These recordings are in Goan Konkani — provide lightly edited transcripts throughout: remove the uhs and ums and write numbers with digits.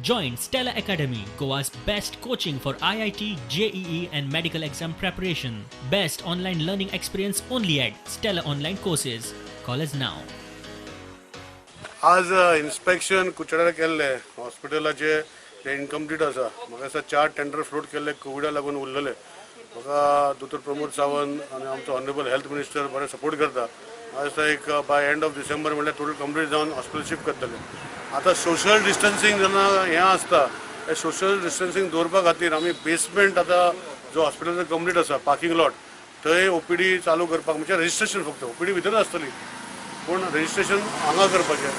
Join Stella Academy, Goa's best coaching for IIT, JEE, and medical exam preparation. Best online learning experience only at Stella Online Courses. Call us now. आज इन्स्पेक्शन कुचड्यार केल्लें हॉस्पिटलाचे ते इनकम्प्लीट आसा. म्हाका दिसता चार टेंडर फ्लोट केल्ले कोविडा लागून उरलेले. म्हाका दोतोर प्रमोद सावंत आनी आमचो ऑनरेबल हेल्थ मिनिस्टर बरे सपोर्ट करता. म्हाका दिसता एक बाय एंड ऑफ डिसेंबर म्हणल्यार टोटल कंप्लीट जावन हॉस्पिटल शिफ्ट करतले. आतां सोशल डिस्टन्सींग जेन्ना हें आसता, हें सोशल डिस्टन्सींग दवरपा खातीर आमी बेसमेंट आतां जो हॉस्पिटलाचो कंप्लीट आसा पार्किंग लॉट, थंय ओपीडी चालू करपाक, म्हणजे रजिस्ट्रेशन फक्त, ओपीडी भितर आसतली पूण रजिस्ट्रेशन हांगा करपाचें.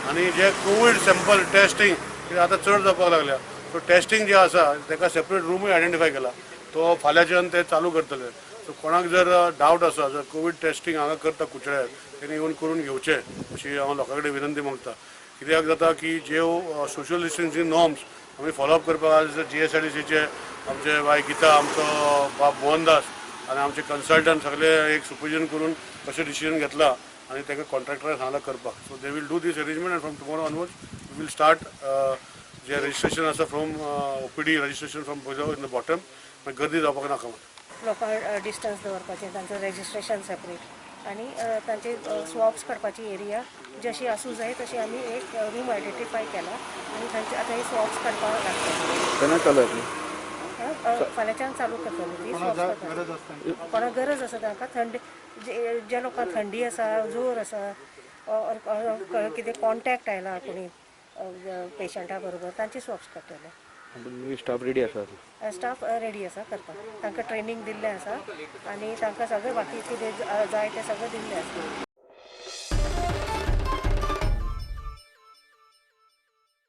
आनी जे कोवीड सॅम्पल टेस्टिंग कित्याक आतां चड जावपाक लागल्या, सो टेस्टिंग जें आसा ताका सेपरेट रुमूय आयडेंटिफाय केला, तो फाल्यांच्यान ते चालू करतले. सो कोणाक जर डावट आसा, जर कोवीड टेस्टिंग हांगा करता कुचड्यार, तेणी येवन करून घेवचें अशी हांव लोकां कडेन विनंती मागता. कित्याक जाता की ज्यो सोशल डिस्टन्सींग नॉर्म्स आमी फॉलोअप करपाक आज जीएसआयडीसीचे आमचे बाय गीता, आमचो बाब मोहनदास आनी आमचे कन्सल्टंट सगळे एक सुपरविजन करून तशें डिसिजन घेतला आनी ताका कॉन्ट्रॅक्टराक सांगला करपाक. So they will do this arrangement and from tomorrow onwards we will start J registration आसा from OPD registration from in the bottom. मागीर गर्दी जावपाक नाका म्हणून. लोकांक डिस्टन्स दवरपाचें, तांचो रेजिस्ट्रेशन सेपरेट आनी तांचे स्वॉब्स काडपाची एरिया जशी आसूं जाय तशी आमी एक रूम आयडेंटिफाय केला आनी तांचे आतां हे स्वॉब्स काडपाक लागतले. केन्ना चालू जातली? फाल्यांच्यान चालू करतले ती स्वॉब्स काडपाक. कोणाक गरज आसा तांकां थंडी, ज्या लोकांक थंडी आसा, जोर आसा ऑर कितें कॉन्टॅक्ट आयला कोणी पेशंटा बरोबर, तांचे स्वॉब्स काडटले. स्टाफ रेडी आसा? स्टाफ रेडी आसा करपाक. तांकां ट्रेनींग दिल्लें आसा आनी तांकां सगळें बाकी कितें जाय तें सगळें दिल्लें आसा.